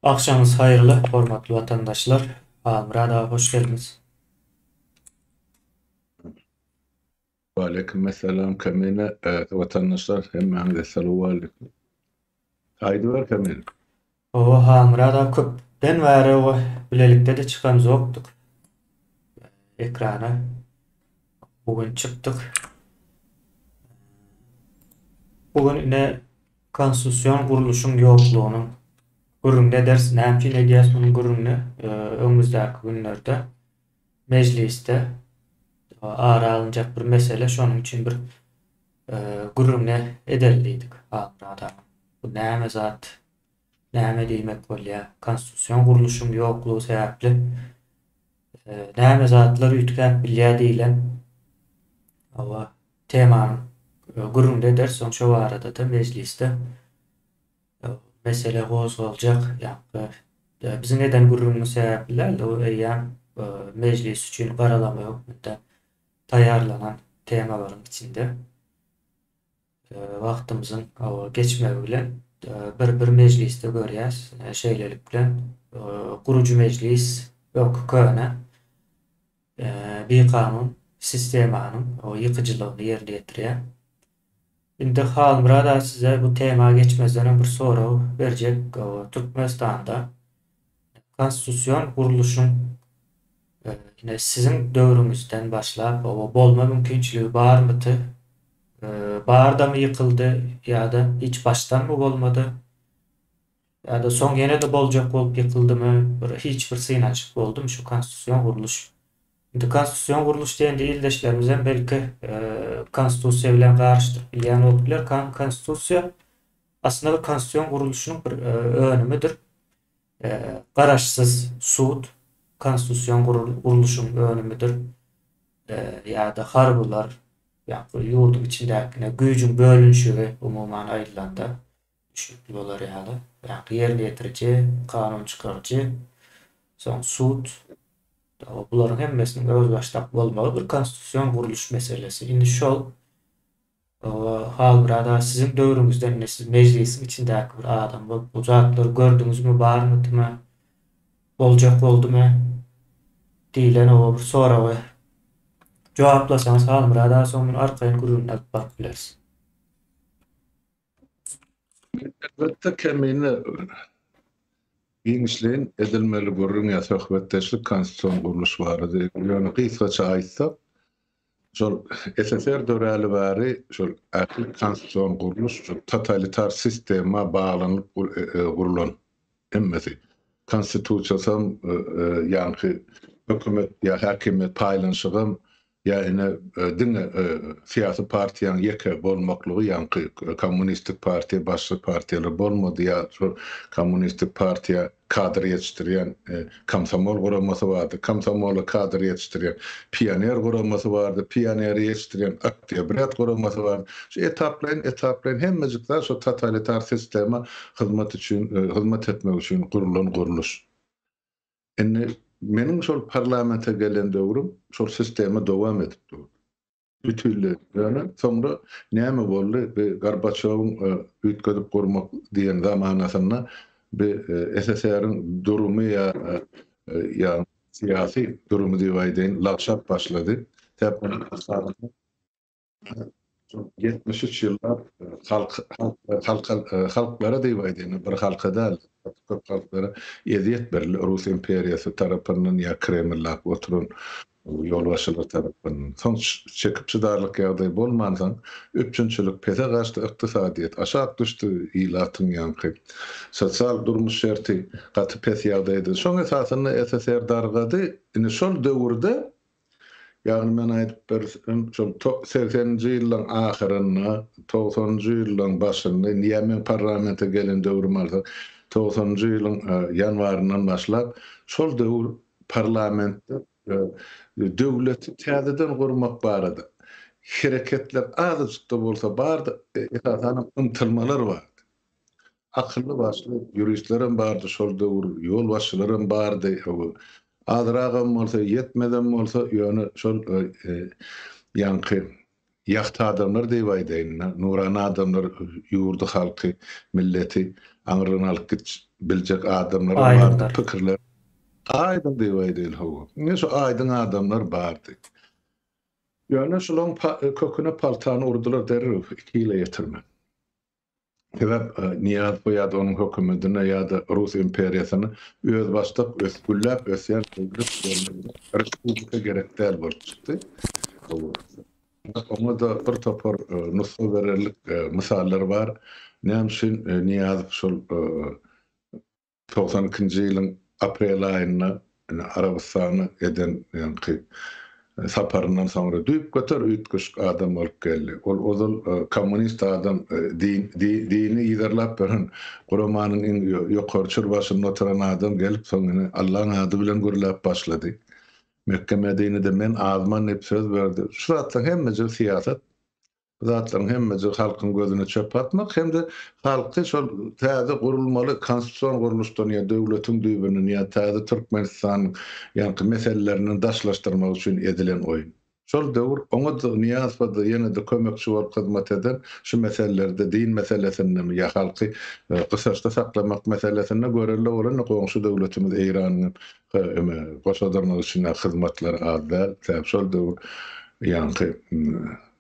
Agşamyňyz haýyrly, hormatly watandaşlar! Halmyrat aga hoş geldiňiz! Waleýkim essalam Kemine, watandaşlar hemmäňize essalawwaleýkim. Aýdyber Kemine. Hawa Halmyrat aga köpden bäri oba bilelikde-de çykamzokdyk ekrana. Bu gün çykdyk. Bu gün ine Konstitusion gurluşyň ýoklugynyň gürrüňini ederis. Näme üçin edýäris munuň gürrüňini? Öňümizdäki günlerde mejlisde ara alynjak bir mesele, şonuň üçin bir gürrüňini edeli diýdik Halmyrat aga. Bu näme zat? Näme diýmek bolýar? Konstitusion gurluşyň ýoklugy sebäpli näme zatlar üýtgäp bilýär diýlen hawa temanyň gürrüňini ederis, soň şo barada-da mejlisde mesele gozgaljak, ýa-da biziň eden gürrüňimiz sebäpli däl-de, bu eýýäm mejlis üçin garalama hökmünde taýýarlanan temalaryň içinde. Wagtymyzyň geçmegi bilen bir-bir mejlisde görýäs. Şeýlelik bilen, gurujy mejlis öňki köne bikanun sistemanyň ýykyjylygyny ýerine ýetirýär. Indi Halmyrat aga size bu tema geçmezden öň bir sorag berjek. Türkmenistanda konstitusion gurluşyň ine siziň döwrüňizden başlap bolma mümkinçiligi barmydy? Bardamy ýykyldy ýa-da hiç başdanmy bolmady? Ýa-da soň ýene-de boljak bolup ýykyldymy? Bir hiç bir synanyşyk boldumy şu konstitusion gurluş? Indi konstitusion gurluş diýende ildeşlerimizem belki konstitusiýa bilen garyşdyryp bilýän bolup biler. Konstitusiýa aslynda bir konstitusion gurluşyň bir önümidir. Garaşsyz sud konstitusion gurluşyň önümidir. Ýa-da harbylar, ýa ýurduň içindäki güýjüň bölünişigi umuman aýdylanda. Düşnükli bolar ýaly, ýagny ýerine ýetiriji, kanun çykaryjy, soň sud, bularyň hemmesiniň özbaşdak bolmagy bir konstitusion gurluş meselesi. Indi şol Halmyrat aga siziň döwrüňizde indi siz mejlisiň içindäki bir adam bolup bu zatlary gördüňizmi, barmydymy, boljak boldumy diýlen oba bir soragy jogaplasaňyz Halmyrat aga soň muny arkaýyn gürrüňini alyp baryp bileris. Elbetde kemine giňişleýin edilmeli gürrüň ýa söhbetdeşlik konstitusion gurluş barada. Ýöne gysgaça aýtsak, şol SSR döräli bäri şol ähli konstitusion gurluş şol totalitar sistema baglanyp gurlan hemmesi. Konstitusiýasam ýaňky hökümet ýa häkimiýet paýlanyşygam Ýa ine diňe syýasy partiýaň ýeke bolmaklygy ýaňky kommunistik partiýa başga partiýalar bolmady ýa şol kommunistik partiýa kadr ýetişdirýän komsomol guramasy bardy komsomola kadr ýetişdirýän pioner guramasy bardy pioneri ýetişdirýän oktýabrýat guramasy bardy şu etaplaýyn etaplaýyn hemmejik zat şo totalitar sistema hyzmat üçin hyzmat etmek üçin gurulan gurluş. Indi meniň şol parlamente gelen döwrüm şol sistema dowam edip durdy. Bütinleý. Ýöne soňra näme boldy? Bu Gorbaçýowyň üýtgedip gurmak diýen zamanasynda bu SSR-iň durumy ýa ýa syýasy durumy diýip aýdaýyn, lagşap başlady. Sebäp onuň esasynda 73 ýyllap halk halka halklara diýip aýdaýyn, bir halka däl, köp halklara ezýet berildi Rus imperiýasy tarapyndan ýa Kremldaky oturan ýolbaşçylar tarapyndan. Soň çekip çydarlyk ýagdaý bolmansoň, üpjünçilik pese gaçdy, ykdysadyýet aşak düşdi, ilatyň ýaňky sosial durmuş şerti gaty pes ýagdaýda. Şoň esasynda SSR dargady. Indi şol döwürde Ýagny men aýdyp bersem, şol segseninji ýyllaryň ahyrynda, togsanynjy ýyllaryň başynda, indi ýa men parlamente gelen döwrümi alsak, togsanynjy ýylyň ýanwaryndan başlap, şol döwür parlamentde döwleti täzeden gurmak barada hereketler azajyk-da bolsa bardy, esasanam ymtylmalar bardy. Akylly-başly ýuristlerem bardy şol döwür, ýolbaşçylaram bardy. Azragam bolsa, ýetmezem bolsa, ýöne şol ýaňky ýagty adamlar diýip aýdaýyn-da, nurana adamlar ýurdy, halky, milleti aňrygyna alyp gitjek. biljek adamlaram bardy, pikirler aýdyň diýip aýdaýly hawa. Ine şu aýdyň adamlar bardy. Ýöne şulaň köküne paltany urdular derrew iki ýyla ýetirmän. Sebäp Nyýazowa ýa-da onuň hökümetine ýa-da Rus imperiýasyna özbaşdak ös gülläp ösýän döwlet bolmaly respublika gerek däl bolup çykdy. Oňa-da bir topar nusga bererlik mysallar bar. Näme üçin Nyýazow şol 92-nji ýylyň aprel aýynda ine Arabystana eden ýaňky saparyndan soňra düýpgöter üýtgeşik adam bolup geldi. Ol ozal kommunist adam, din, dini yzarlap ýören guramanyň iň ýokary çür başynda oturan adam gelip soň ine Allaň ady bilen gürläp başlady. Mekge-Medinede men azman diýip söz berdi. Şu zatlaryň hemmejigi syýasat. Bu zatlaryň hemmesi halkyň gözüne çöp atmak hem-de halky şol täze gurulmaly konstitusion gurluşdan ýa döwletiň düýbünden ýa täze Türkmenistanyň ýaňky meselelerinden daşlaşdyrmak üçin edilen oýun. Şol döwür oňa-da Nyýazowa-da ýene-de kömekçi bolup hyzmat eden şu meselelerde din meselesindemi ýa halky gysaçda saklamak meselesinde görelde bolan goňşy döwletimiz Eýranyň hem goşa dyrnak içindäki hyzmatlary az däl. Sebäbi şol döwür ýaňky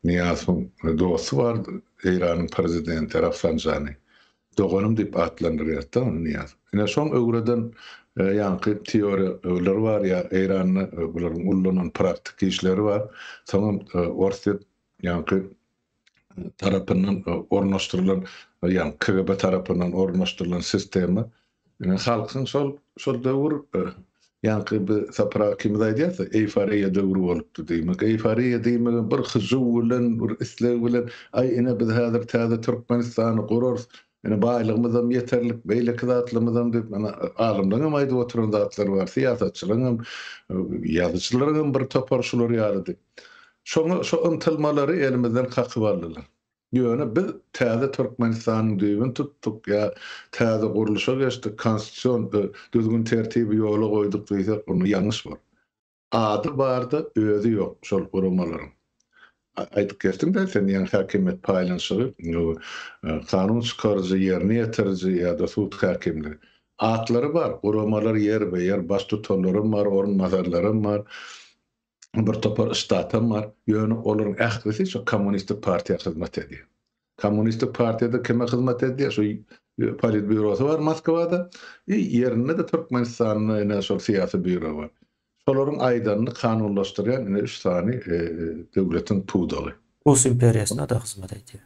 Nyýazowyň dosty bardy, Eýranyň prezidenti Rafsanjani. Doganym diýip atlandyrýardy-da ony Nyýazow. Ine şoň öwreden ýaňky teoriýalary bar ýa Eýranda bularyň ullanan praktiki işleri bar. Soňam Orsýet ýaňky tarapyndan ornaşdyrylan, ýagny KGB tarapyndan ornaşdyrylan sistema ine halkyň şol şol döwür ýaňky bi Sapar aga ikimiz aýdýarys eýforiýa döwri bolupdy diýmek. Eýforiýa diýmegem bir hyjuw bilen, bir isleg bilen, aý ine biz häzir täze Türkmenistany gurarys, ine baýlygymyzam ýeterlik, beýleki zatlarymyzam diýip, mana alymlaryň hem aýdyp oturan zatlary bar, syýasatçylaryň hem, ýazyjylaryň hem bir topary şular ýalydy. Şoňa şo ymtylmalary elimizden kakyp aldylar. Ýöne biz täze Türkmenistanyň düýbüni tutduk ýa täze gurluşa geçdik, konstitusion düzgün-tertibi ýola goýduk diýsek, onda ýalňyş bolar. Ady bar-da, özi ýok şol guramalaryň. Aýdyp geçdiň-dä sen, ýaňy häkimiýet paýlanyşygy, kanun çykaryjy, ýerine ýetiriji ýa-da sud häkimligi. Atlary bar, guramalar ýerbe-ýer, baştutanlaram bar, orunbasarlaram bar. bir topar ştatam bar, ýöne olaryň ählisi şu kommunistik partiýa hyzmat edýär. Kommunistik partiýada kime hyzmat edýär? Şu politbýurosy bar Moskwada, i ýerinde-de Türkmenistanda ine şol syýasy býuro bar. Şolaryň aýdanyny kanunlaşdyrýan ine üç sany döwletiň pudagy. Rus imperiýasyna-da hyzmat edýär.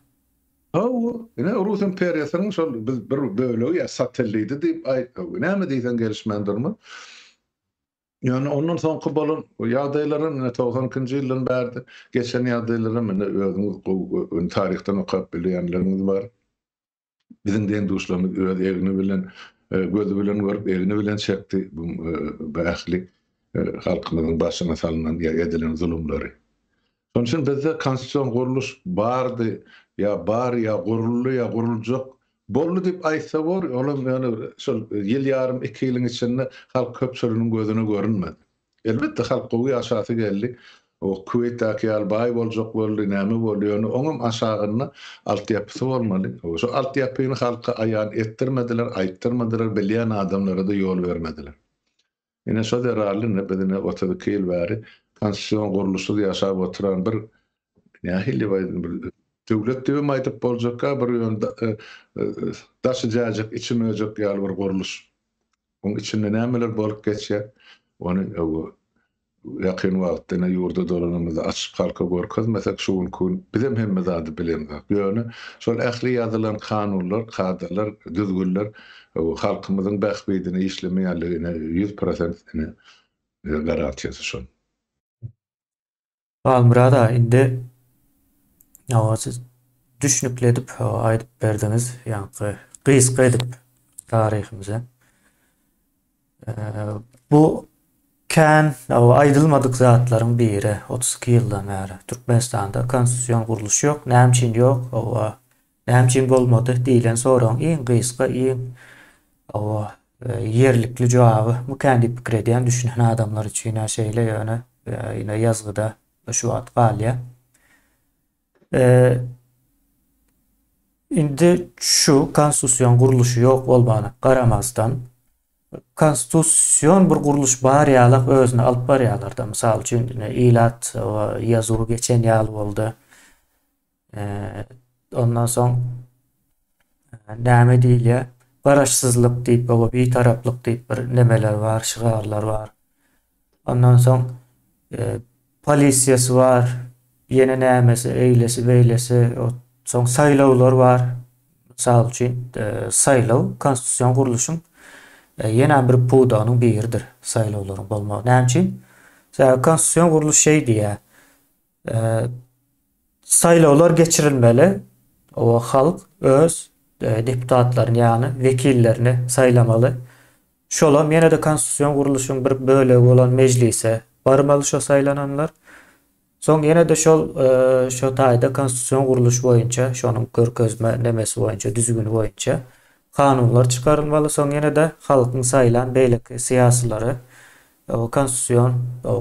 Hawa, ine Rus imperiýasynyň şol biz bir bölegi ýa satellidi diýip aýt, näme diýseň gelişmän durmaz. Ýöne ondan soňky bolan ýagdaýlaram ine 92-nji ýyldan bärde geçen ýagdaýlaram ine özüňiz gowy taryhdan okap bilýänleriňiz bar. Biziň deň-duşlarymyz öz egni bilen, gözi bilen görüp, egni bilen çekdi bu bu ähli halkymyzyň başyna salnan ýa edilen zulumlary. Şonuň üçin bizde konstitusion gurluş bardy, ýa bar, ýa guruldy, ýa guruljak boldy diýip aýtsa bor, olam ýöne şol ýyl ýarym, iki ýylyň içinde halk köpçüliginiň gözüne görünmedi. Elbetde, halk gowy ýaşasy geldi, o Kuweýtdäki ýaly baý boljak boldy, näme boldy, ýöne oňam aşagynda altyapysy bolmaly. Şo altyapyny halka aýan etdirmediler, aýtdyrmadylar, bilýän adamlara-da ýol bermediler. Ine şo zerarly indi biz ine 32 ýyl bäri konstitusion gurluşsyz ýaşap oturan bir nähili diýip aýdyn bir döwlet diýibem aýdyp boljakka bir ýöne daşy jäjek içi möjek ýaly bir gurluş. Oň içinde nämeler bolup geçýär ony ýakyn wagtda ine ýurda dolanamyzda açyp halka görkezmesek şu günki gün bizem hemme zady bilemzok. Ýöne şol ähli ýazylan kanunlar, kadalar, düzgünler Halkymyzyň bähbidine işlemeýänligine 100% ine garantiýasy şol. Halmyrat aga indi hawa siz düşnükli edip aýdyp berdiňiz ýaňky gysga edip taryhymyzy. Bu kän aýdylmadyk zatlaryň biri 32 ýyldan bäri Türkmenistanda konstitusion gurluş ýok. Näme üçin ýok? Hawa Näme üçin bolmady diýlen soragyň iň gysga, iň hawa, ýerlikli jogaby mukän diýip pikir edýän, düşünen adamlar üçin-ä şeýle, ýöne ýene ýazgyda şu wagt galýar. Indi şu konstitusion gurluşy ýok bolmagyna garamazdan, konstitusion bir gurluş bar ýalak özüni alyp barýarlar-da. Mysal üçin, ine, ilat ýazuwy geçen ýaly boldy. Ondan soň näme diýilýär? Garaşsyzlyk diýip, oba bitaraplyk diýip bir nemeler bar, şygarlar bar. Ondan soň polisiýasy bar, ýene nämesi, eýlesi, beýlesi, soň saýlawlar bar. Mysal üçin, saýlaw konstitusion gurluşyň ýene bir pudagynyň biridir, saýlawlaryň bolmagy. Näme üçin? Sebäbi konstitusion gurluş şeý diýýär. Saýlawlar geçirilmeli, o halk öz deputatlaryny, ýagny wekillerini saýlamaly. Şolam ýene-de konstitusion gurluşyň bir bölegi bolan mejlise barmaly şo saýlananlar. Soň ýene-de şol şo taýda konstitusion gurluş boýunça, şonuň görkezme nemesi boýunça, düzgüni boýunça kanunlar çykarylmaly. Soň ýene-de halkyň saýlan beýleki syýasylary konstitusion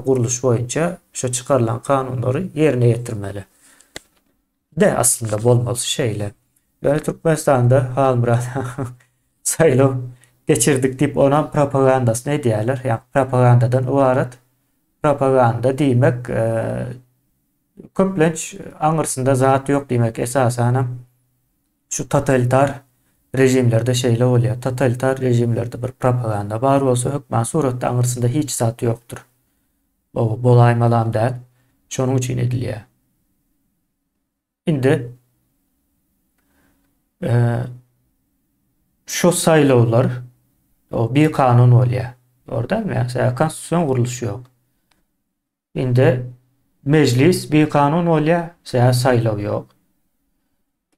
gurluş boýunça şo çykarylan kanunlary ýerine ýetirmeli. De aslynda bolmalysy şeýle. Ýöne Türkmenistanda Halmyrat saýlaw geçirdik diýip onam propagandasyny edýärler. Ýa propagandadan ybarat. Propaganda diýmek köplenç aňyrsynda zat ýok diýmek esasanam şu totalitar režimlerde şeýle bolýar. Totalitar režimlerde bir propaganda bar bolsa hökman suratda aňyrsynda hiç zat ýokdur. Bu bolaýmalam däl. Şonuň üçin edilýär. Indi şu saýlawlar o bikanun bolýar. Dogry dälmi? Ýa konstitusion gurluş ýok. Indi mejlis bikanun bolýar, sebäbi saýlaw ýok.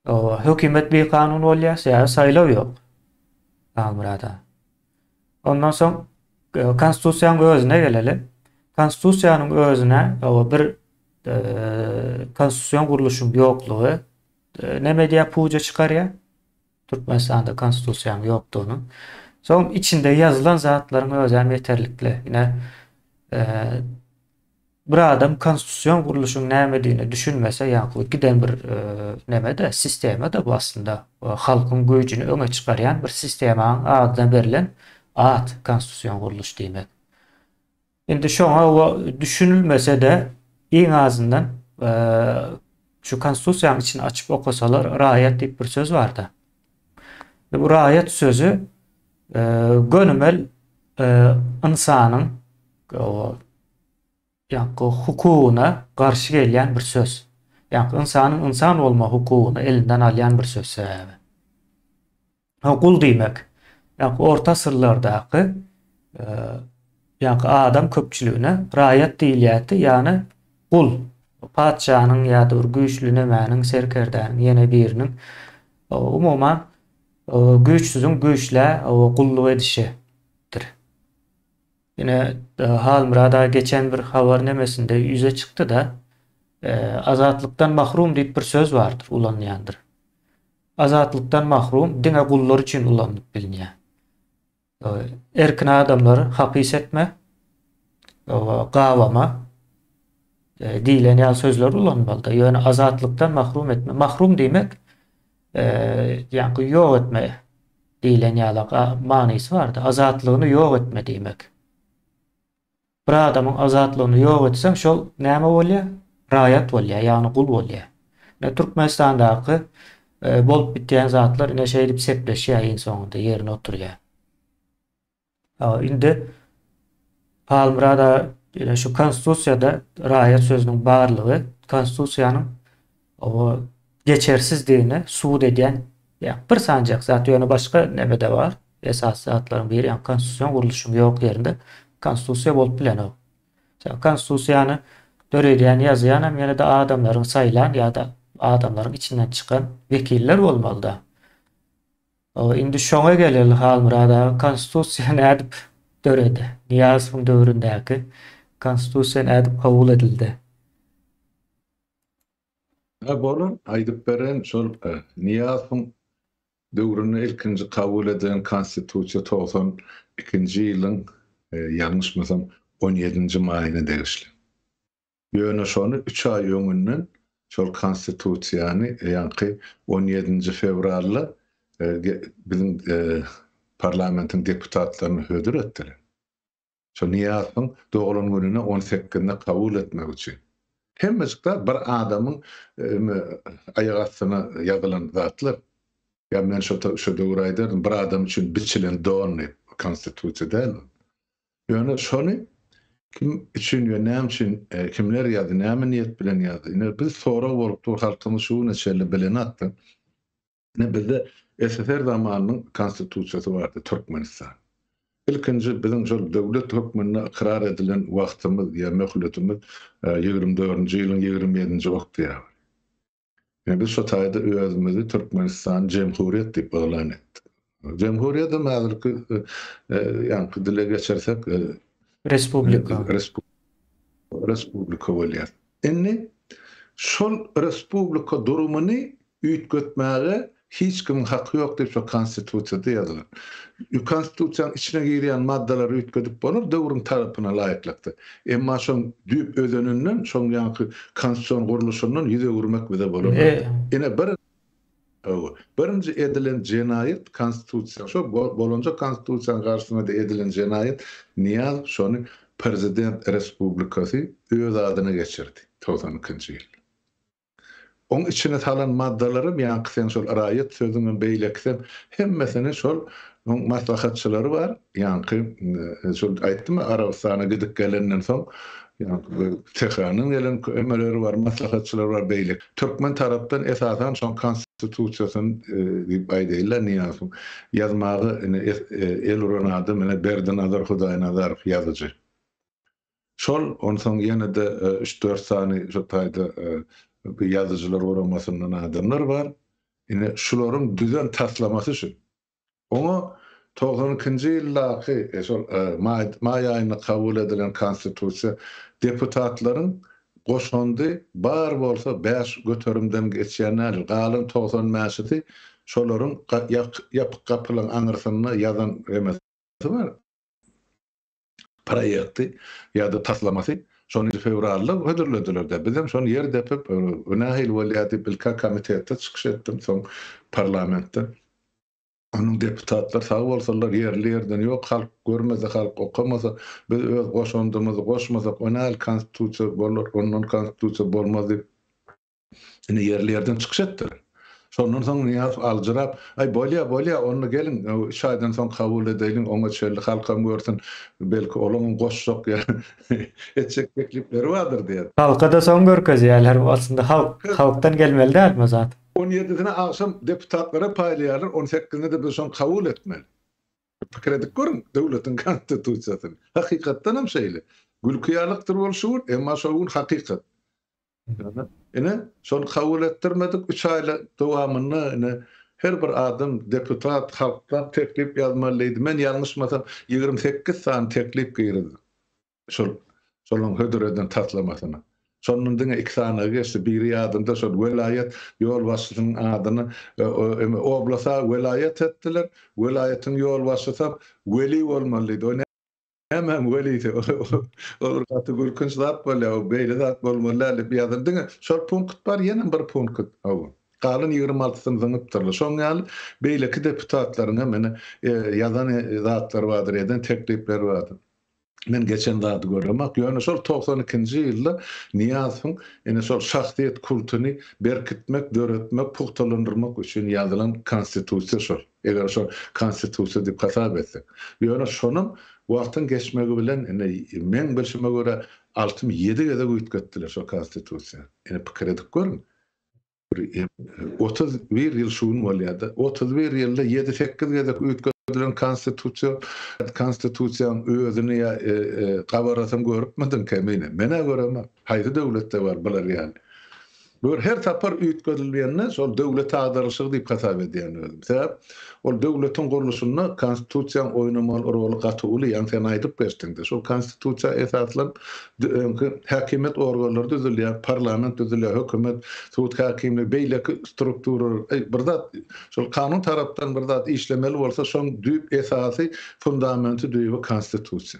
O hökümet bikanun bolýar, sebäbi saýlaw ýok. Halmyrada. Ondan soň e, konstitusiýanyň özüne geleli. Konstitusiýanyň özüne o bir e, konstitusion gurluşyň ýoklugy e, näme edýär, puja çykarýar. Türkmenistanda konstitusiýanyň ýokdugyny. Soň içinde ýazylan zatlaryň özem ýeterlikli. Ine e, bir adam konstitusion gurluşyň nämedigine düşünmese, ýa-da giden bir e, neme-de, sistema-da bu aslynda e, halkyň güýjüni öňe çykarýan bir sistemanyň adyna berlen at konstitusion gurluş diýmek. Indi şoňa düşünilmese-de, iň azyndan şu konstitusiýanyň içini açyp okasalar, raýat diýip bir söz bar-da. Bu raýat sözi gönümel ynsanyň ýaňky hukugyna garşy gelýän bir söz. Ýaňky ynsanyň ynsan bolma hukugyny elinden alýan bir söz sebäbi. Ha gul diýmek, ýaňky orta asyrlardaky ýaňky adam köpçüligine raýat diýilýärdi, ýagny gul. Patyşanyň ýa-da bir güýçli nemäniň, serkerdäniň ýene biriniň umuman güýçsüziň güýçlä gulluk edişidir. Ine Halmyrat aga geçen bir habar nemesinde ýüze çykdy-da, azatlykdan mahrum diýip bir söz bardyr, ulanylýandyr. Azatlykdan mahrum diňe gullar üçin ulanylyp bilinýär. Erkin adamlary hapis etme, gabama diýlen ýaly sözler ulanmalyda. Ýöne azatlykdan mahrum etme, mahrum diýmek ýaňky ýok etme diýlen ýaly manysy barda. Azatlygyny ýok etme diýmek. Bir adamyň azatlygyny ýok etseň şol näme bolýar? Raýat bolýar, ýagny gul bolýar. Ine Türkmenistandaky bolup bitýän zatlar ine şeýdip sepleşýär iň soňunda ýerine oturýar. Indi Halmyrat aga ine şu konstitusiýada raýat sözüniň barlygy konstitusiýanyň o geçersizdigini subut edýän ýa bir sanjak zat ýöne başga neme-de bar. Esasy zatlaryň biri ýa konstitusion gurluşyň ýok ýerinde konstitusiýa bolup bilenok. Konstitusiýany döredýän, ýazýan hem ýene-de adamlaryň saýlan ýa-da adamlaryň içinden çykan wekiller bolmaly-da. Indi şoňa geleli Halmyrat aga, konstitusiýa nädip döredi? Nyýazowyň döwründäki konstitusiýa nädip kabul edildi? Hä bolar, aýdyp bereýin, şol Nyýazowyň döwründe ilkinji kabul edilen Konstitusiýa 92-nji ýylyň, ýalňyşmasam, on ýedinji maýyna degişli. Ýöne şony üç aý öňünden. Şol Konstitusiýany ýaňky on ýedinji fewralda biziň parlamentiň deputatlaryna hödür etdiler. Şo Nyýazowyň doglan gününe on sekizinde kabul etmek üçin. Hemmejik zat bir adamyň aýak astyna ýazylan zatlar. Ýa men şo şo döwür aýdardym, bir adam üçin biçilen don diýip, Konstitusiýa däl ol. Ýöne şony kim üçin we näme üçin kimler ýazdy, näme niýet bilen ýazdy? Ine biz sorag bolup dur, halkymyz şu güne çenli bilenokdy. Ine bizde SSR zamanynyň konstitusiýasy bardy Türkmenistan. Ilkinji biziň şol döwlet hökmünde ykrar edilen wagtymyz ýa möhletimiz 24-nji ýylyň 27-nji oktýabry. Ine biz şo taýda özümizi Türkmenistan jemhuriýet diýip yglan etdik. Jemhuriýedem häzirki ýaňky dile geçirsek Respublika. Respublika bolýar. Indi şol respublika durumyny üýtgetmäge hiç kimiň haky ýok diýip şo konstitusiýada ýazylan. Konstitusiýanyň içine girýän maddalary üýtgedip bolar döwrüň talapyna laýyklykda. Emma şoň düýp özeninden, şoň ýaňky konstitusion gurluşyndan ýüz öwürmek bize bolanok. Ine bir Hawa. Birinji edilen jenaýat konstitusiýa, şo bolanja konstitusiýanyň garşysyna-da edilen jenaýat Nyýazow şony prezident respublikasy öz adyna geçirdi 92-nji ýylda. Oň içine salan maddalaram ýaňky seň şol raýat sözüňem beýlekisem hemmesini şol oň maslahatçylary bar ýaňky şol aýtdym-a Arabystana gidip gelenden soň ýaňky Tehrandan gelen emeleri bar maslahatçylary bar beýleki türkmen tarapdan esasan şoň konstitusiýasyny diýip aýdaýynla Nyýazowyň ýazmaga ine el uran adam ine Berdinazar Hudaýnazarow ýazyjy. Şol, onsoň ýene-de üç-dört sany şo taýda ýazyjylar guramasyndan adamlar bar. Ine, şularyň düzen taslamasy şu. Oňa 92-nji ýyldaky şol maý maý aýynda kabul edilen Konstitusiýa deputatlaryň goşandy bar bolsa bäş göterimden geçýän däldir. Galan 95-si şolaryň ýapyk gapylaryň aňyrsynda ýazan emesi bar. Proýekti ýa-da taslamasy şony nji fewralda hödürlediler-de, bizem şony ýer depip, bu nähili bolýar diýip, ilk-ä komitetde çykyş etdim, soň parlamentde. Onuň deputatlar sag bolsunlar, ýerli-ýerden ýok, halk görmese, halk okamasa, biz öz goşandymyzy goşmasak, o nähili konstitusiýa bolar, ondan konstitusiýa bolmaz diýip, Ine ýerli-ýerden çykyş etdiler. Şondan soň Nyýazow aljyrap, Aý, bolýa, bolýa, onda geliň, üç aýdan soň kabul edeýliň, oňa çenli halkam görsün, belki olaňam goşjak ýa etjek teklipleri bardyr diýýär. Halka-da soň görkezýärler, bu aslynda halk, halkdan gelmeli dälmi o zat? On ýedisini agşam deputatlara paýlaýarlar, on sekizinde-de biz şony kabul etmeli. Pikir edip görüň, döwletiň konstitusiýasyny. Hakykatdanam şeýle. Gülki ýalykdyr ol şu gün, emma şol gün hakykat. Ine, şony kabul etdirmedik, üç aýlyk dowamynda ine her bir adam, deputat halkdan teklip ýazmaly diýdi. Men ýalňyşmasam, 28 sany teklip girizdim. Şol şolaryň hödür eden taslamasyna. Şondan diňe iki sanygy geçdi. Biri ýadymda şol welaýat ýolbaşçysynyň adyny oblasa welaýat etdiler. Welaýatyň ýolbaşçysam weli bolmaly diýdi. Nämäň welisi, ol bir gaty gülkünç zat bolýar, o beýle zat bolmaly däl diýip ýazan. Diňe şol punkt bar, ýenem bir punkt, hawa. Galan 26-syny zyňypdyrlar. Şoň ýaly beýleki deputatlaryň hem ine ýazan zatlary bardyr, eden teklipleri bardyr. Men geçen zady göremok. Ýöne şol 92-nji ýylda Nyýazowyň ine şol şahsyýet kultuny berkitmek, döretmek, pugtalandyrmak üçin ýazylan konstitusiýa şol. Eger şol konstitusiýa diýip hasap etsek. Ýöne şonam wagtyň geçmegi bilen indi meň bilşime görä altymy ýedi gezek üýtgetdiler şol konstitusiýany. Indi pikir edip görüň. Bir 31 ýyl şu gün bolýar-da. 31 ýylda ýedi-sekiz gezek üýtgedilen konstitusiýa, konstitusiýanyň özüni ýa gabarasyny görüpmidiň Kemine? Men-ä göremok. Haýsy döwletde bar bular ýaly? Gör, her sapar üýtgedilýände şol döwlet agdarylyşygy diýip hasap edýän özüm. Sebäp ol döwletiň gurluşynda konstitusiýaň oýnamaly roly gaty uly, ýaňy sen aýdyp geçdiňde. Şol konstitusiýa esaslanyp öňki häkimiýet organlary düzülýär, parlament düzülýär, hökümet, sud häkimligi, beýleki strukturalar, eý, bir zat şol kanun tarapdan bir zat işlemeli bolsa şoň düýp esasy, fundamenti, düýbi konstitusiýa.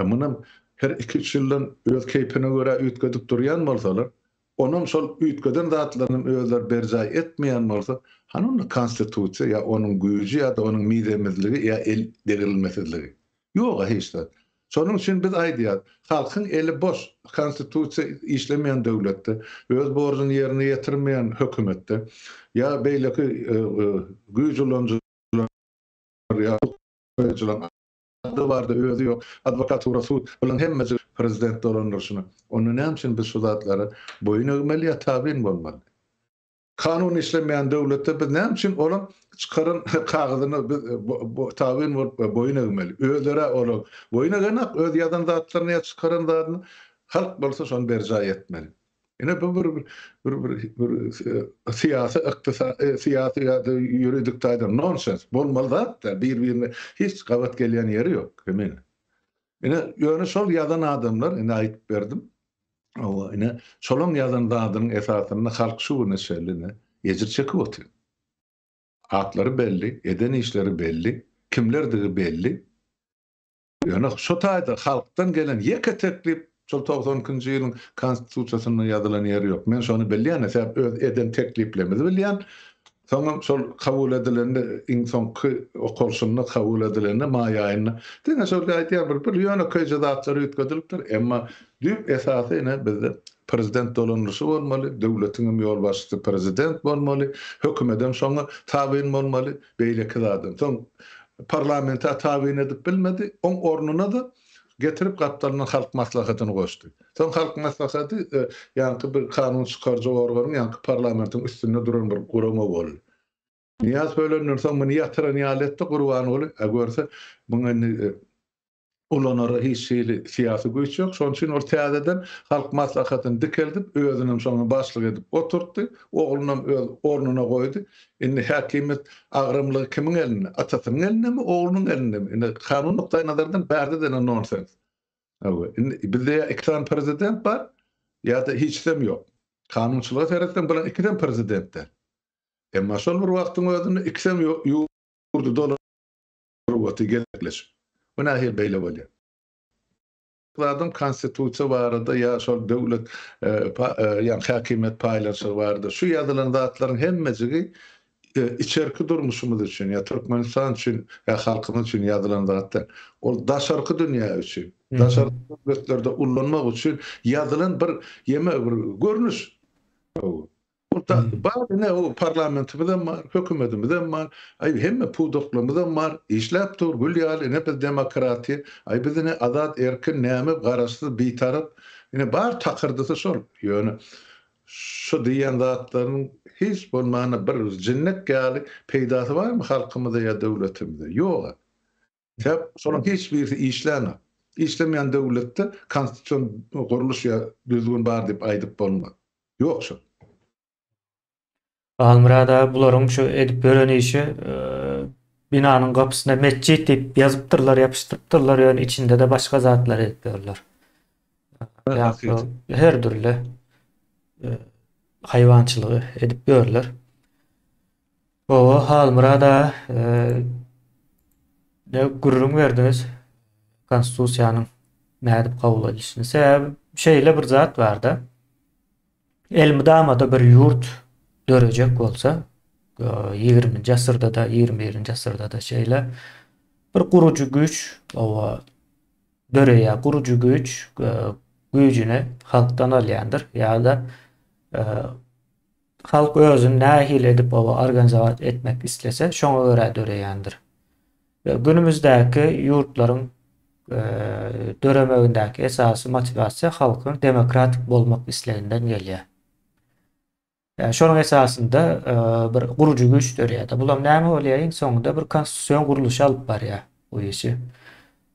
Munam her iki-üç ýyldan öz keýpine görä üýtgedip durýan bolsalar. Onam şol üýtgeden zatlarynam özleri berjaý etmeýän bolsa, hany onda konstitusiýa ýa onuň güýji ýa-da onuň mizemizligi ýa el degrilmesizligi? Ýog-a hiç zat. Şonuň üçin biz aýdýarys, halkyň eli boş, konstitusiýa işlemeýän döwletde, öz borjuny ýerine ýetirmeýän hökümetde ýa beýleki güýç ulanyjylar ýa hukuk goraýjylaryň ady barda özi ýok, adwokatura, sud, bularyň hemmesi prezident dolandyryşyna. Onda näme üçin biz şu zatlara boýun egmeli ýa tabyn bolmaly? Kanun işlemeýän döwletde biz näme üçin olaň çykaran kagyzyna biz tabyn bolup boýun egmeli? Özleri-ä olar boýun egenak öz ýazan zatlaryna ýa çykaran zadyna, halk bolsa şony berjaý etmeli. Ine bu bir bir bir bir syýasy ykdysady syýasy ýa-da ýuridik taýdan nonsens bolmaly zat däl bir-birine hiç gabat gelýän ýeri ýok Kemine. Ine ýöne şol ýazan adamlar ine aýdyp berdim. Hawa ine şolaň ýazan zadynyň esasynda halk şu güne çenli ine ejir çekip otyr. Atlary belli, eden işleri belli, kimlerdigi belli. Ýöne şo taýda halkdan gelen ýeke teklip şol 92-nji ýylyň Konstitusiýasynda ýazylan ýeri ýok. Men şony bilýän, sebäp öz eden tekliplerimizi bilýän. Soňam şol kabul edilende, iň soňky okalyşynda kabul edilende maý aýynda diňe şol aýdýan bir bir ýönekeýje zatlar üýtgedilipdir. Emma düýp esasy ine bizde prezident dolandyryşy bolmaly, döwletiňem ýolbaşçysy prezident bolmaly, hökümedem şoňa tabyn bolmaly, beýleki zadam. Soň parlamente tabyn edip bilmedi, oň ornuna-da getirip gapdalyndan Halk Maslahatyny goşdy. Soň Halk Maslahaty ýaňky bir kanun çykaryjy organyň, ýaňky parlamentiň üstünde duran bir gurama boldy. Nyýazow ölenden soň muny ýatyran ýaly etdi Gurbanguly, a görse, muň indi ulanara hiç hili syýasy güýç ýok. Şonuň üçin ol täzeden Halk Maslahatyny dikeldip, özünem şoňa başlyk edip oturtdy, oglunam öz ornuna goýdy. Indi häkimiýet agramlygy kimiň elinde? Atasynyň elindemi, oglunyň elindemi? Indi kanun nukdaýnazardan bärde-de ine nonsens. Hawa, indi bizde ýa iki sany prezident bar, ýa-da hiçisem ýok. Kanunçylyga seretseň, bularyň ikisem prezident däl. Emma şol bir wagtyň özünde ikisem ýurdy dolandyryp otyr gezekleşip. Bu nähili beýle bolýar? Zadyň konstitusiýa barada ýa şol döwlet ýa häkimiýet paýlanyşygy barada şu ýazylan zatlaryň hemmejigi içerki durmuşymyz üçin ýa Türkmenistan üçin ýa halkymyz üçin ýazylan zat däl. Ol daşarky dünýä üçin, daşarky döwletlerde ullanmak üçin ýazylan bir ýeme bir görnüş. Bar ine o parlamentimizem bar, hökümetimizem bar, aý hemme pudaklarymyzam bar, işläp dur gül ýaly ine biz demokratiýa, aý biz ine azat erkin näme garaşsyz bitarap, ine bar takyrdysy şol. Ýöne şu diýen zatlaryň hiç bolmanda bir jinnek ýaly peýdasy barmy halkymyza ýa döwletimize? Ýoga. Sebäp şolaryň hiç birisi işlänok. Işlemeýän döwletde konstitusion gurluş ýa düzgün bar diýip aýdyp bolmaz. Ýok şol. Halmyrat aga bularyň şu edip ýören işi binanyň gapysyna metjit diýip ýazypdyrlar, ýapyşdyrypdyrlar, ýöne içinde-de başga zatlar edip ýörler. Her dürli haýwançylygy edip ýörler. Oba Halmyrat aga ne gürrüň berdiňiz konstitusiýanyň nädip kabul edilişini. Sebäbi şeýle bir zat barda. Elmydama-da bir ýurt dörejek bolsa, 20-nji asyrda-da, 21-nji asyrda-da şeýle bir gurujy güýç oba döreýär. Gurujy güýç güýjüni halkdan alýandyr ýa-da Halk özüni nähili edip oba organizowat etmek islese, şoňa görä döreýändir. We günümizdäki ýurtlaryň döremegindäki esasy motiwasiýa halkyň demokratik bolmak isleginden gelýär. Ýagny şonuň esasynda bir gurujy güýç döreýär-de. Bulam näme bolýar iň soňunda bir konstitusion gurluşa alyp barýar bu işi.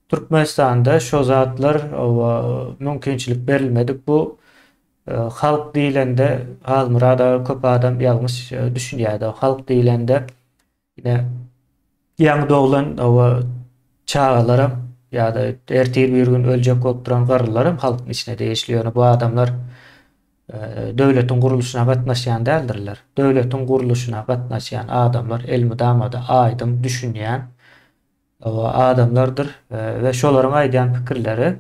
Türkmenistanda şo zatlar oba mümkinçilik berilmedik bu Halk diýlende Halmyrat aga köp adam ýalňyş düşünýärdi. Halk diýlende ine ýaňy doglan oba çagalaram ýa-da ertir bir gün öljek bolup duran garrylaram halkyň içine degişli. Ýöne bu adamlar döwletiň gurluşyna gatnaşýan däldirler. Döwletiň gurluşyna gatnaşýan adamlar elmydama-da aýdyň düşünýän adamlardyr we şolaryň aýdýan pikirleri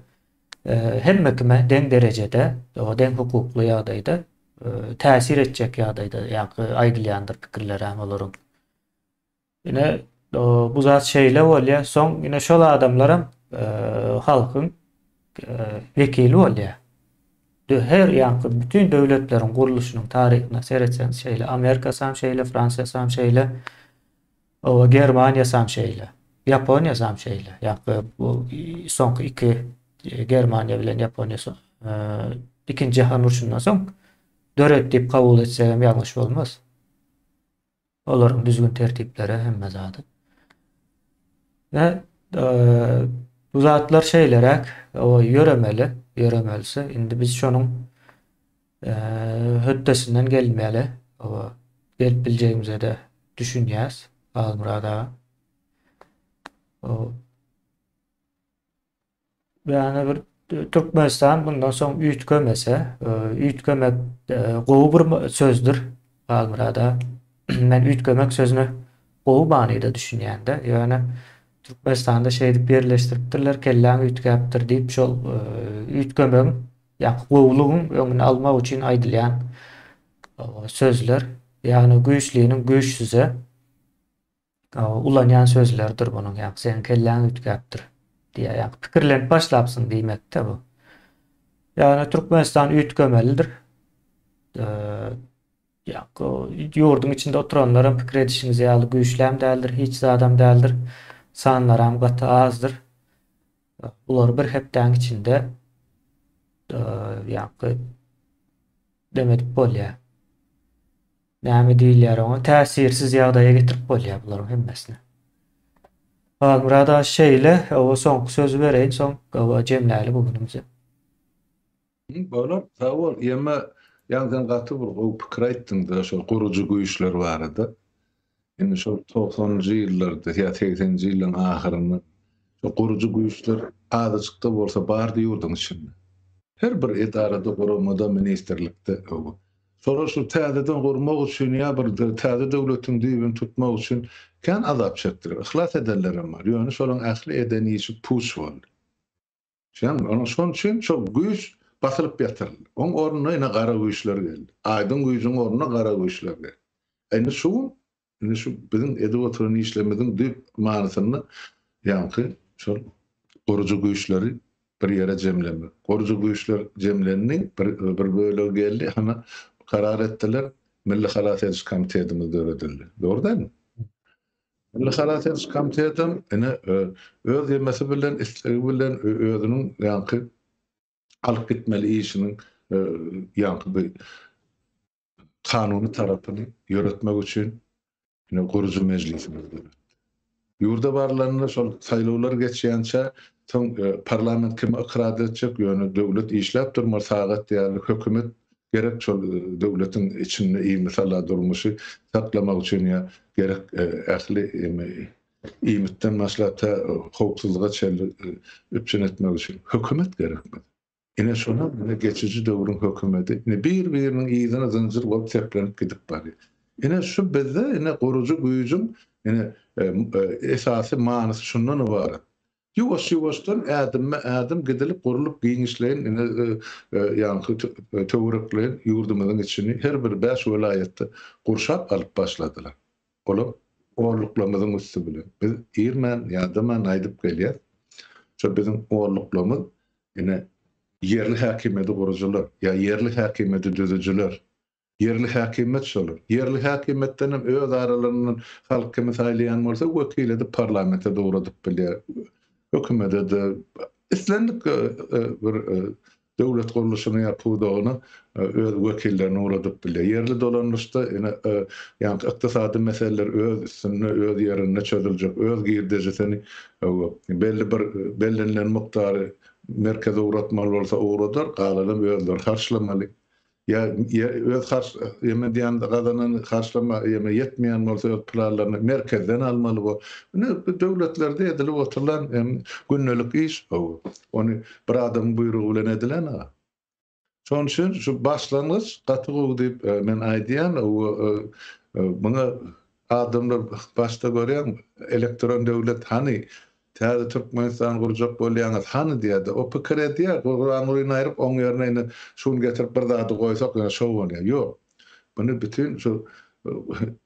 hemme kime deň derejede, deň hukukly ýagdaýda. täsir etjek ýagdaýda ýaňky aýdylýandyr pikirlerem olaryň. Ine bu zat şeýle bolýar. Soň ine şol adamlaram halkyň wekili bolýar. Her ýaňky bütin döwletleriň gurluşynyň taryhyna seretseňiz şeýle Amerikasam şeýle, Fransiýasam şeýle, oba Germaniýasam şeýle, Ýaponiýasam şeýle. Ýaňky bu soňky iki Germaniýa bilen Ýaponiýa ikinji jahan urşundan soň döredi diýip kabul etsegem ýalňyş bolmaz. Olaryň düzgün tertipleri hemme zady. Ve bu zatlar şeýleräk, o ýöremeli, ýöremelisi. Indi biz şonuň hötdesinden gelmeli. O gelip biljegimize-de düşünýäs, Halmyrat aga. O Ýagny bir Türkmenistan bundan soň üýtgemese, üýtgemek gowy bir sözdür Halmyrat aga. Men üýtgemek sözüne gowy manyda düşünýän-de. Ýöne Türkmenistanda şeýdip ýerleşdiripdirler, kelläň üýtgäpdir diýip şol üýtgemegiň, ýa gowulygyň öňüni almak üçin aýdylýan sözler. Ýagny güýçliniň güýçsüze Ulanýan sözleridir bunuň ýaňky seniň kelläň üýtgäpdir diýýär. Ýaňky pikirlenip başlapsyň diýmekde bu. Ýagny Türkmenistan üýtgemelidir. Ýaňky ýurduň içinde oturanlaram pikir edişiňiz ýaly güýçläm däldir, hiç zadam däldir. Sanlaram gaty azdyr. Bulary bir hepdäň içinde ýaňky dem edip bolýar. Näme diýilýär oňa? Täsirsiz ýagdaýa getirip bolýar bularyň hemmesini. Halmyrat aga şeýle, oba soňky sözi bereýin, soň oba jemläli bu günümizi. Bolar, sag bol. Ýeme, ýaňy sen gaty bir gowy pikir aýtdyň-da, şol gurujy güýçler barada. Indi şol togsanynjy ýyllarda ýa segseninji ýyllaryň ahyrynda şol gurujy güýçler azajyk-da bolsa bardy ýurduň içinde. Her bir edarada, guramada, ministrlikde. Şolar şu täzeden gurmak üçin ýa bir täze döwletiň düýbüni tutmak üçin kän azap çekdiler. Yhlas edenlerem bar. Ýöne şolaryň ähli eden işi puç boldy. Şeýdemi? Onuň şonuň üçin şol güýç basylyp ýatyryldy. Oň ornuna ine gara güýçler geldi. Aýdyň güýjüň ornuna gara güýçler geldi. Indi şu gün Indi şu biziň edip oturan işlerimiziň düýp manysynda ýaňky şol gurujy güýçleri bir ýere jemlemek. Gurujy güýçler jemlendi, bir bir bölegi geldi, hany karar etdiler, Milli halas ediş komitetimiz döredildi. Dogry dälmi? Milli halas ediş komitetem ine öz ýemesi bilen, islegi bilen özüniň ýaňky alyp gitmeli işiniň ýaňky bir kanuny tarapyny ýöretmek üçin ine gurujy mejlisimiz döretdi. Ýurda barylanda şol saýlawlar geçýänçä soň parlament kimi ykrar etjek, ýöne döwlet işläp durmaly sagat ýaly hökümet gerek şol döwletiň içinde iými-sala durmuşy saklamak üçin ýa gerek ähli iýmitden başlap tä howpsuzlyga çenli üpjün etmek üçin hökümet gerek bize. Ine şonam ine geçiji döwrüň hökümedi ine bir biriniň yzyna zynjyr bolup seplenip gidip barýar. Ine şu bizde ine gurujy güýjüň ine esasy manysy şundan ybarat. Ýuwaş ýuwaşdan ädimme ädim gidilip gurlup giňişleýin ine ýaňky töwerekleýin ýurdumyzyň içini her bir bäş welaýatda gurşap alyp başladylar. Olar orluklarymyzyň üsti bilen. Biz irmän, ýadaman aýdyp gelýäs. Şo biziň orluklarymyz ine ýerli häkimiýeti gurujylar ýa ýerli häkimiýeti düzüjiler. Ýerli häkimiýet şolar. Ýerli häkimiýetden hem öz aralaryndan halk kimi saýlaýan bolsa wekil edip parlamente-de ugradyp bilýär. Hökümede-de islendik bir döwlet gurluşyna ýa pudagyna öz wekillerini ugradyp bilýär. Ýerli dolandyryşda ine ýaňky ykdysady meseleler öz üstünde, öz ýerinde çözüljek, öz girdejisini belli bir bellenilen mukdary merkeze ugratmaly bolsa ugradar, galanam özleri harçlamaly. Ýa öz harç ýeme diýen gazanan harçlama ýeme ýetmeýän bolsa öz planlaryny merkezden almaly bor. Ine bu döwletlerde edilip oturylan gündelik iş bu. Ony bir adamyň buýrugy bilen edilen a. Şonuň üçin şu başlangyç gaty gowy diýip men aýdýan. Muňa adamlar başda görýäň elektron döwlet hany? Täze Türkmenistan gurjak bolýaňyz, hany diýýär-de, o pikir edýär, Gurbangulyny aýryp, oň ýerine indi şuny getirip bir zady goýsak, ýöne şo bolýar. Ýok. Muny bütin şu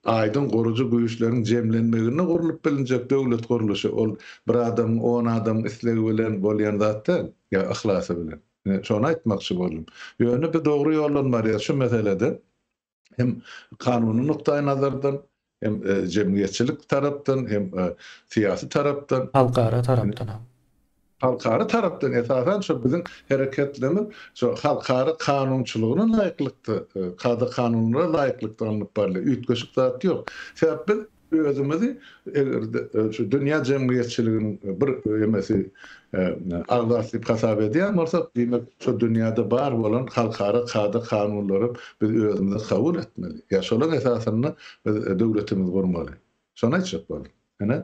aýdyň gurujy güýçleriň jemlenmeginde gurlup bilinjek döwlet gurluşy. Ol bir adamyň, on adamyň islegi bilen bolýan zat däl, ýa yhlasy bilen. Ine, şony aýtmakçy boldum. Ýöne biz dogry ýoldan barýas şu meselede. Hem kanuny nukdaýnazardan, hem jemgyýetçilik tarapdan, hem syýasy tarapdan. Halkara tarapdan hem. Halkara tarapdan esasan şo biziň hereketlerimiz şo halkara kanunçylygyna laýyklykda, kada-kanunlara laýyklykda alnyp barylýar. Üýtgeşik zat ýok. Sebäp biz özümizi eger-de şu dünýä jemgyýetçiliginiň bir emesi agzasy diýip hasap edýän bolsak, diýmek şo dünýäde bar bolan halkara kada-kanunlary biz özümize kabul etmeli. Ýa şolaryň esasynda biz döwletimizi gurmaly. Şony aýtjak boldum. Ine,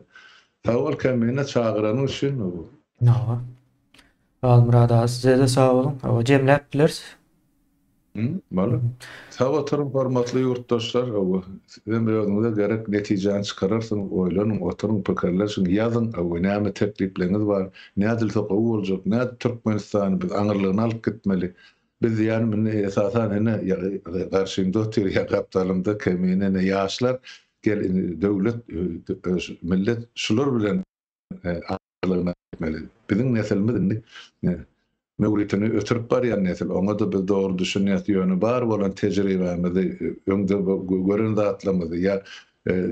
sag bol Kemine çagyranyň üçin. Hawa. Halmyrat aga size-de sag boluň. Hawa jemläp bileris. Boldy. Sag oturyň hormatly ýurtdaşlar. Hawa, sizem özüňize gerek netijäni çykararsyňyz. Oýlanyň, oturyň, pikirleşiň, ýazyň. Hawa, näme teklipleriňiz bar? Nädilse gowy boljak? Nädip Türkmenistany biz aňyrlygyna alyp gitmeli? Biz diýýänim indi esasan ine garşymda otyr ýa gapdalymda Kemine ine ýaşlar gel indi döwlet millet şular bilen aňyrlygyna gitmeli. Biziň neslimiz indi möwritini ötürip barýan nesil oňa-da biz dogry düşünýäs ýöne bar bolan tejribämizi öňde gören zatlarymyzy ýa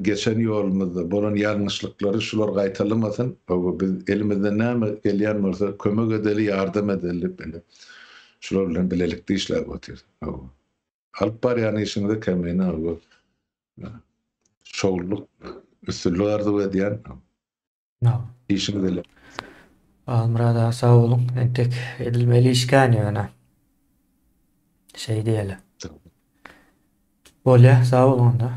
Geçen ýolumyzda bolan ýalňyşlyklary şular gaýtalamasyn, hawa biz elimizden näme gelýän bolsa kömek edeli, ýardam edeli diýip indi şular bilen bilelikde işläp otyrys. Hawa. Alyp barýan işiňize kemine hawa şowlulyk, üstünlik arzuw edýän. Işiňiz ele. Halmyrat aga sag boluň. Entek edilmeli iş kän ýöne. Şeý diýeli. Bolýa, sag boluň onda.